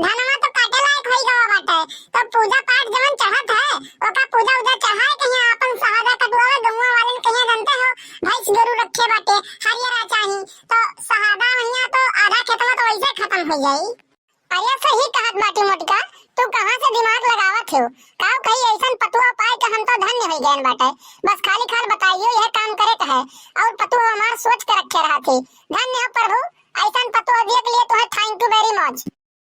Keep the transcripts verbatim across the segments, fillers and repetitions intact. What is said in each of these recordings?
धनवा तो काटे लायक होई गवा बाटे, तो पूजा पाठ जवन चढ़त है, ओका पूजा उजा चढ़ाए कहिया आपन सहादा कटवावे, गौवा वालन कहिया जानते हो, भैंस गोरू रखे बाटे, हरियरा चाही, तो सहादा महीना तो आधा खेतवा तो वैसे खत्म हो जाई। अरे सही कहत बाटी मोटका, तू कहाँ से दिमाग लगावत हो? काव कही ऐसन पतुआ पाए के हम तो धन्य हो गए बाटे। बस खाली खाल बताइयो यह काम करे के है, और पतुआ हमार सोच के रखे रहा थी। धन्य हो प्रभु, ऐसन पतुआ दिए के लिए तुम्हें thank you very much।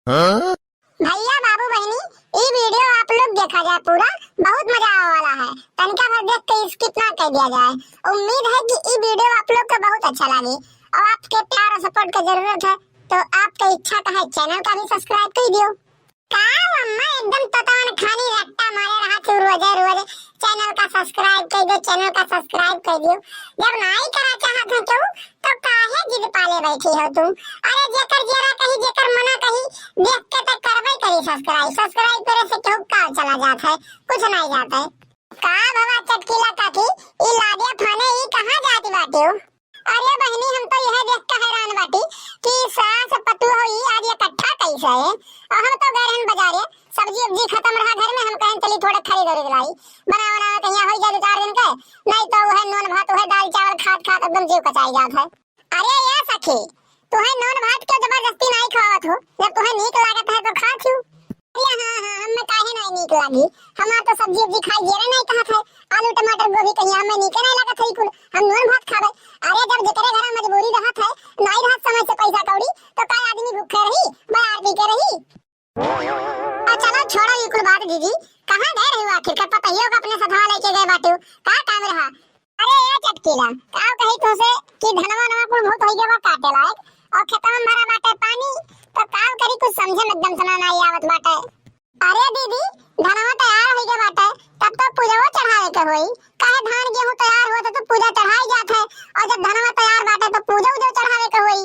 हाँ? भैया बाबू बहनी, ई video आप लोग देखा जाए पूरा, बहुत मजा आवे वाला है। तनिका भर देख के skip ना कर दिया जाए। उम्मीद है कि ई video आप लोग को बहुत अच्छा लगे और आपके प्यार और support की जरूरत है, तो आपके इच्छा का है channel का भी subscribe कर दियो। का अम्मा एकदम तोतवन खानी रट्टा मारे रहा थी रोजे रोजे, channel का subscribe कर दो, channel का subscribe कर दियो। जब नाई करा चाहत है क्यों, तो काहे जिद पाले बैठी हो तुम? अरे जेकर जेरा कही, जेकर मना कही, देख के तो करबे करी subscribe। Subscribe करे से क्यों का चला जात है, कुछ नहीं जात है। का भवा चटकीला काकी, ई लादे फाने ई कहाँ जात बाटे हो? अरे बहनी, हम तो यह देख के हैरान बाटी कि सास पतोह ई आज इकट्ठा कैसे है। और हम तो गए रहन बाजारे, सब्जी उब्जी खत्म रहा घर में, हम कहन चली थोड़े खरीद उरीद लाई, बना बना के यहाँ हो जाए दो चार दिन के, नहीं तो वह नून भात, वह दाल चावल खात खात एकदम जीव कचाई जात है। अरे ये सखी, तुहे नून भात के जबरदस्ती नाई खवावत हो, जब तुहे नीक लागत है तो खा छू। अरे हाँ हाँ, हमें काहे नाई नीक लागी, हमार तो सब्जी उब्जी खाई जेरे नाई कहत है, आलू टमाटर गोभी कहीं हमें नीके नाई लागत है कुल, हम नून भात खावे। अरे जब जेकरे घरा मजबूरी रहत है, नाई रहत समय से पैसा कौड़ी, तो का आदमी भूखे रही, बड़ा आदमी के रही। और चलो छोड़ो ये कुल बात दीदी, कहाँ गए रही हो आखिर? का पतोहियो का अपने सथवा लेके गए बाटे हो, का काम रहा? अरे ए चटकीला, काव कही तुसे कि धनवा नवा कुल बहुत होई गवा काटे लायक, और खेतवा में भरा बाटे पानी, तो काव करी कुछ समझे में एकदम से ना नाई आवत बाटे। अरे दीदी, धनवा तैयार होई गवा बाटे, तब तो पूजवा चढ़ावे के होई, काहे धान गेहूं तैयार होत तो पूजा चढ़ाई जात है, और जब धनवा तैयार बाटे तो पूजा उजा चढ़ावे के होई।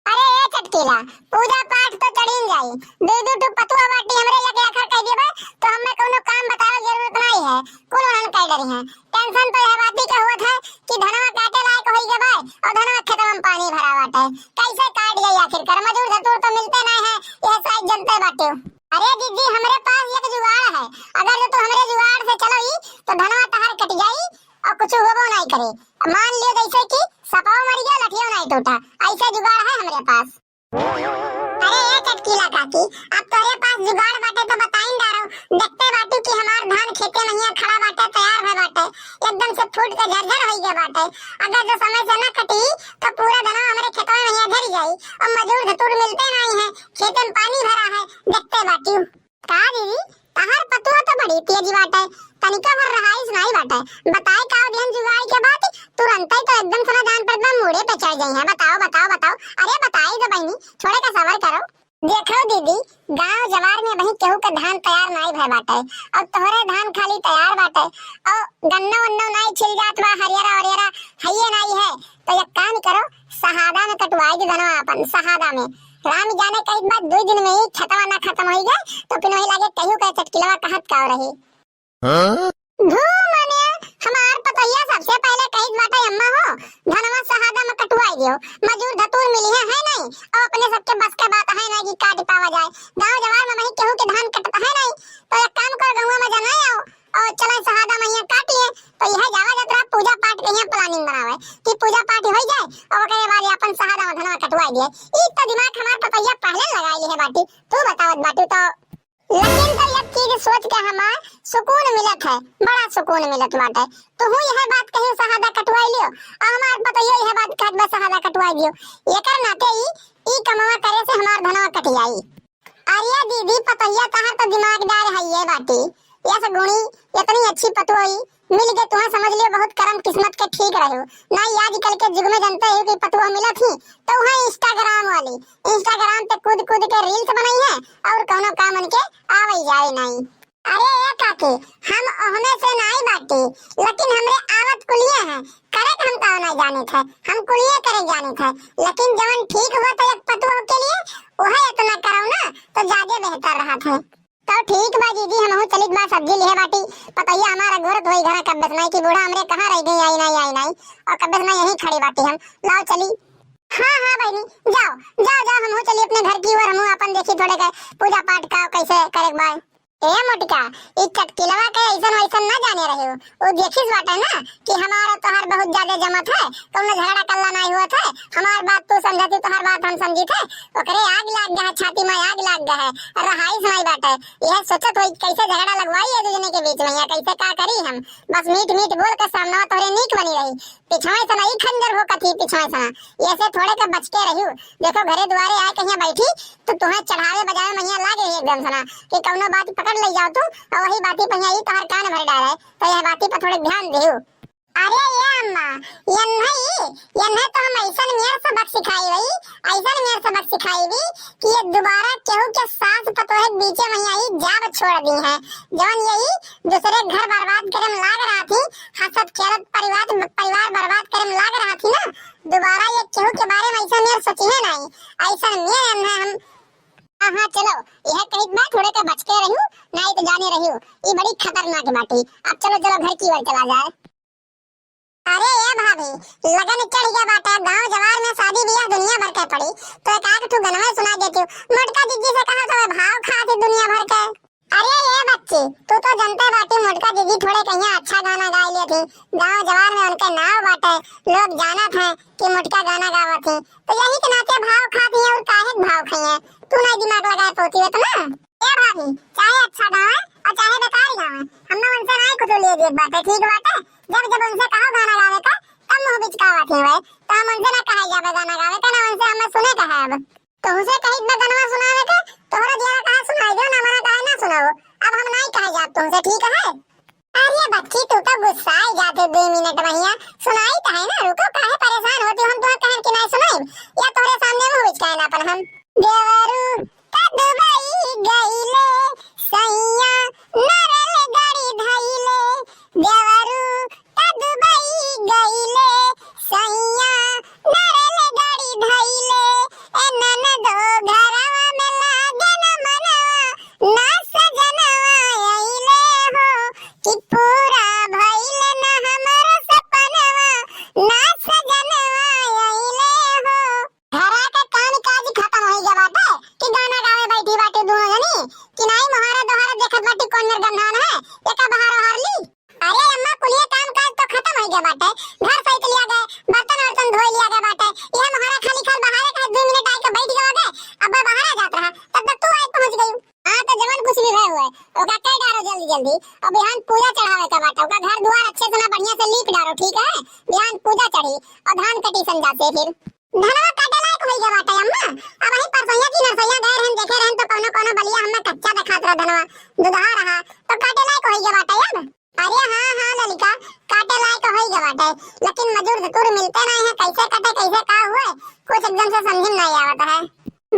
अरे ए चटकीला, पूजा पाठ तो चढ़ीन जाई, दू दू ठो पतुआ बाटी हमरे लगे आखर कह देबे, तो हमें कोनो काम बतावे के जरूरत नहीं है, कुल उन्हन कह डरी हैं। Tension तो यह बात ही के हुआ था कि धनवा काटे लायक होई गए बा और धनवा खेतवा में पानी भरा बाटे, कैसे काट जाई आखिरकार? मजूर धतूर तो मिलते नहीं है, यह साइज जनते बाटे। अरे दीदी, हमरे पास एक जुगाड़ है, अगर जो तू हमरे जुगाड़ से चलो ही तो धनवा तहार कट जाई और कुछ होबो नहीं करे। मान लियो जैसे कि सपाव मर गया, लठियो नहीं टूटा, ऐसे जुगाड़ है हमरे पास। अरे ए चटकीला काकी, अब तोरे पास जुगाड़ बाटे तो बताइन डारो। देखते बाटू कि हमार धान खेते में हियां खड़ा बाटे, तैयार भय बाटे, एकदम से फूट के झरझर होई गए बाटे। अगर जो समय से ना कटी तो पूरा धनवा हमरे खेतवा में हियां झर जाई और मजूर धतूर मिलते नहीं है, खेते में पानी भरा है। देखते बाटू का दीदी, तहार पतुआ तो बड़ी तेज बाटे, तनिका भर रहाइश नहीं बाटे। बताए का दिहन जुगाड़ के बात, तुरंत ही तो एकदम से ना जान पड़त बा, मूड़े पे चढ़ जाई है। बताओ बताओ बताओ, अरे बताई दो बहनी, थोड़े का सबर करो। देखो दीदी, गांव जवार में वही केहू के धान तैयार नाई भय बाटे, और तोहरे धान खाली तैयार बाटे, और गन्ना वन्ना नाई छिल जात बा, हरियरा वरियरा हइये नाई है। तो एक काम करो, सहादा में कटवाई दे धनवा अपन, सहादा में। राम जाने कई बात, दो दिन में ही खेतवा ना खत्म होई जाए, तो फिर वही लागे केहू के चटकिलवा कहत का रही। हाँ? धू मने, हमार पतोहिया सबसे पहले कहित बाटे, "अम्मा हो, धनवा सहादा में कटवाई दियो, मजूर धतूर मिली है, है नहीं, और अपने सबके बस के बात है नहीं कि काट पावा जाए, गांव जवार में वही केहू के धान कटत है नहीं, तो एक काम करो, गंगवा में जाना आओ और चला सहादा में यहाँ काट लिए।" तो यह जावा जात रहा पूजा पाठ के यहाँ planning बनावे कि पूजा पाठ हो जाए और ओकरे बाद अपन सहादा में धनवा कटवाई दिए। ई तो दिमाग हमार पतोहिया पहले लगा ली है बाटी, तू बतावत बाटी तो। लेकिन तो एक चीज सोच के हमार सुकून मिलत है, बड़ा सुकून मिलत बाटे। तुहू यह बात कही सहादा कटवाई लियो, आ हमार पतोहियो यह बात कहत बा सहादा कटवाई दियो। एकर नाते ई, ई कमवा करे से हमार धनवा कट जाई। अरे दीदी, पतोहिया तहार तो दिमागदार है ये बाटी। यस गुणी, इतनी अच्छी पतोही, मिल गए तुहें, समझ लियो बहुत करम किस्मत के ठीक रहो। नहीं आजकल के युग में जानते हो कि पतोह मिलत ही तो वह Instagram वाली, Instagram पे कूद कूद के reels बनाई है और कौनो काम उनके आवे जाए नहीं। अरे ए काकी, हम ओहमे से नहीं बाटी, लेकिन हमरे आवत कुलिये हैं, करे के हम का नहीं जाने थे, हम कुलिये करे जाने थे, लेकिन जवन ठीक हुआ तो एक पतोह के लिए वह इतना करो ना तो ज्यादा बेहतर रहा थे। तो ठीक बा दीदी, हमहू चलित बा सब्जी लिहे बाटी। पतोहिया हमार अगोरत होई घरा कब्बे से नाई कि बूढ़ा हमरे कहाँ रह गई, आई नाई, आई नाई। और कब्बे से नाई यहीं खड़ी बाटी हम। लाओ चली। हाँ, हाँ बहिनी, जाओ, जाओ, जाओ, हमहू चली अपने घर की ओर, हमहू अपन देखी थोड़े के पूजा पाठ का कैसे करे के बा। ए मोटका, ई चटकिलवा के ऐसन वैसन ना जाने रहे हो। वो देखिस बाटे ना कि हमार तोहार बहुत ज्यादा जमत है, कौनो झगड़ा कल्ला नहीं हुआ था, हमार बात तू समझती, तोहार बात हम समझी थे, ओकरे आग लाग गया है, छाती में आग लाग गया है, रहाइश नहीं बाटे। यह सोचत होई कैसे झगड़ा लगवाई है दू जने के बीच में, या कैसे का करी हम। बस मीठ मीठ बोल के सामने तोहरे नीक बनी रही, पिछवाई से ना ई खंजर हो कथी पिछवाई से ना। ऐसे थोड़े के बच के रहियो। देखो घरे दुआरे आए कहिया बैठी तो तुम्हें चढ़ावे बजावे मैया लागे ही एकदम से ना कि कौनो बात पकड़ ले जाओ तू और वही बाती पे यहाँ ई तोहर कान भर डाले, तो यह बाती पर थोड़े ध्यान दियो। अरे ये अम्मा, यन्हई, यन्हई तो हम ऐसन मेर सबक सिखाई रही, ऐसन मेर सबक सिखाई भी कि ये दोबारा केहू के सास पतोह के बीचे में आई जाब छोड़ दी है। जवन यही दूसरे घर बर्बाद करे में लाग रहा थी, हंसत खेलत परिवार, परिवार बर्बाद करे में लाग रहा थी ना, दोबारा ये केहू के बारे में ऐसा मेर सोची है नहीं, ऐसा मेर यन्हई हम। हाँ, हाँ, चलो, यह कही मैं थोड़े के बच के रहूं, नहीं तो जाने रहूं, ये बड़ी खतरनाक बाटी। अब चलो, चलो, घर की ओर चला जाए। अरे ए भाभी, लगन चढ़ गया बाटे, गांव जवार में शादी बियाह दुनिया भर के पड़ी, तो एक आध ठू गनवा सुना देती हूँ। मोटका जिज्जी से कहा तो भाव खात ही दुनिया भर के। अरे ए बच्ची, तू तो जनते बाटी मोटका जिज्जी थोड़े कहिया अच्छा गाना गाय लेती, गांव जवार में उनके नाव बाटे, लोग जानत हैं कि मोटका गाना गावत ही, तो यही के नाते भाव खात ही और काहे के भाव खाइए, तू नहीं दिमाग लगाए पोती हो तो ना। ए भाभी, चाहे अच्छा गावे और चाहे बेकार गावे, हमें उनसे नहीं कुछ लिए देत बाटे, ठीक बाटे? जब जब उनसे कहो गाना गावे का, तब मुंह बिचकावत ही हुए, तो हम उनसे ना कहे जावे गाना गावे का, ना उनसे हमें सुने का है। अब तुमसे कही बा गनवा सुनावे के, तोहरा दियारा कहा सुनाई दो, ना मना कहे ना सुनाओ। अब हम नहीं कहे जाब तुमसे, ठीक है? अरे बच्ची, तू तो गुस्साई जाते दो मिनट में हिया, सुनाई तो है ना, रुको, काहे परेशान होती हो, हम तुम्हें कहन की नहीं सुनाई, या तोहरे सामने मुंह बिचकाए ना अपन हम। देवरू कदुबई गईले, सैया नरल गाड़ी धैले, देवरू कदुबई गईले, सैया नरल गाड़ी धैले, ए ननदो घरवा में लागे न मनवा, ना सजनवा अइले हो, कि पूरा भइल न हमरो सपनवा, ना सजनवा अइले हो। घरा के काम काज खतम होइ गया बाटे कि गाना गावे बैठी बाटे दोनों जनी कि नाई मोहारा दोहारा देखत बाटी कौन मेर गंधान है, एका बहार ओहार ली। अरे अम्मा, कुलिया काम काज तो खतम होइ गया बाटे, घर सहित लिया गए, बर्तन वर्तन धोई लिया गया बाटे, यह मोहारा खाली खाल बहारे का दो मिनट आके बैठ गया गए, अब बहारा जात रहा, तब तक तू आई पहुंच गई। हाँ, तो जवन कुछ भी भय हुए, ओका कह डारो जल्दी जल्दी। और बिहान पूजा चढ़ावे का बाटे, ओका घर दुआर अच्छे से ना बढ़िया से लीप डारो, ठीक है? बिहान पूजा चढ़ी और धान कटी संझा से फिर। धनवा काटे लायक होई गया बाटे अम्मा। अब वही परसैया की नरसैया गए रहन, देखे रहन तो कोनो कोनो बलिया हमें कच्चा देखात रहा धनवा, दुधहा रहा, तो काटे लायक होई गया बाटे अब। अरे हाँ, हाँ ललिका, काटे लायक होई गया बाटे, लेकिन मजूर जतूर मिलते नहीं है, कैसे कटे, कैसे का हुए, कुछ एकदम से समझ में नहीं आवत है।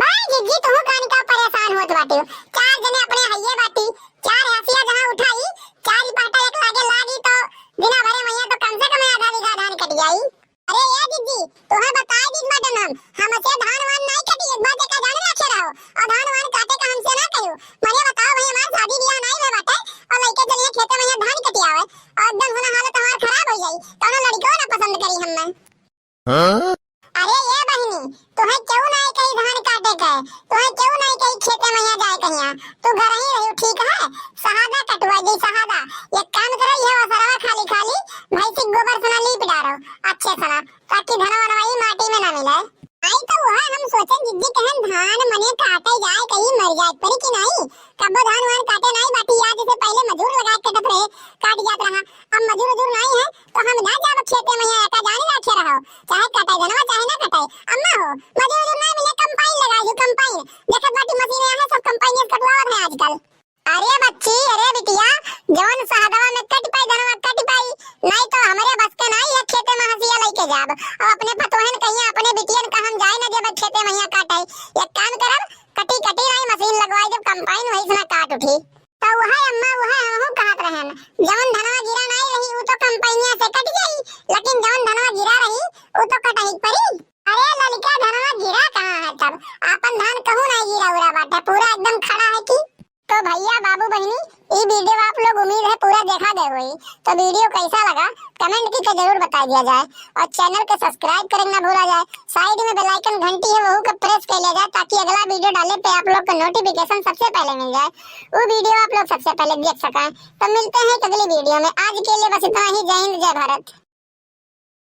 भाई जिज्जी, तू कान का परेशान होत बाटे हो? चार जने अपने हइये बाटी, चार हंसिया जहाँ उठाई, चार ही पाटा एक लागे लागी तो बिना भरे मैया तो कम से कम आधा बीघा धान कट जाई। अरे ए जिज्जी, तोहे बताई दीत बाटन हम, हमसे धान वान नाई कटी, एक बात एका जाने रखे रहो, और धान वान काटे का हमसे ना कहियो। मने बताओ भाई, हमार शादी बियाह नाई भे बाटे, और लइके चलिए खेते में यहाँ धान कटी आवे, और एकदम से ना हालत हमार खराब हो जाई, कौनो लड़कियों ना पसंद करी हमें। हाँ? अरे ए बहिनी, तोहे केहू नाई कही धान काटे के, तोहे केहू नाई कही खेते में यहाँ जाए कहिया, तू घर ही रही, ठीक है? सहादा कटवा जाई, सहादा। एक काम करो, ये वसरवा खाली खाली भैंसी के गोबर से ना लीप डारो, अच्छे से ना, ताकि धनवा वनवा ई माटी में ना मिले। आई तो वह हम सोचन जिज्जी कहन धान मने काटे जाए कहीं मर जाए परी कि नहीं, कब्बो धान वान काटे नहीं बाटी, याद से पहले मजूर लगा के कटत रहे, काट जात रहा, अब मजूर उजूर नहीं है तो हम ना जाब खेते में, यहाँ एका जाने रखे रहो, चाहे कटे धनवा चाहे ना कटे। अम्मा हो, मजूर उजूर ना मिले, कंपाइन लगा दो, कंपाइन। देखत बाटी मशीन यहाँ सब कंपाइन से कटवावत है आजकल। अरे बच्ची, अरे बिटिया, जौन सहदवा में कट पाई धनवा कट पाई, नहीं तो हमरे बस के नहीं है खेते में हंसिया लेके जाब। अब अपने पतोहन कहिया, अपने बिटियन का हम जाए ना देब खेते में यहाँ काटे। एक काम करब, कटी कटी नहीं मशीन लगवाई देब, कंपाइन वही से ना काट उठी। तो वह अम्मा, वह हमहू कहत रहन, जवन धनवा गिरा नाई रही, उ तो कंपनिया से कट जाई, लेकिन जवन धनवा गिरा रही, उ तो कटही परी। अरे ललिका, धनवा गिरा कहाँ है तब? आपन धान कहूँ नाई गिरा उरा बाटे, पूरा एकदम खड़ा है कि। तो तो भैया, बाबू, बहिनी, ई video आप लोग, उम्मीद है, पूरा देखा गए होई। तो video कैसा लगा, comment की के जरूर बताई दिया जाए और channel के subscribe करे ना भूला जाए। Side में bell icon घंटी है, वहू के press कर लिया जाए, ताकि अगला video डाले पे आप लोग को notification सबसे पहले मिल जाए, वो video आप लोग सबसे पहले देख सकें। तो मिलते हैं एक अगली video में। आज के लिए बस इतना ही। जय हिंद, जय भारत।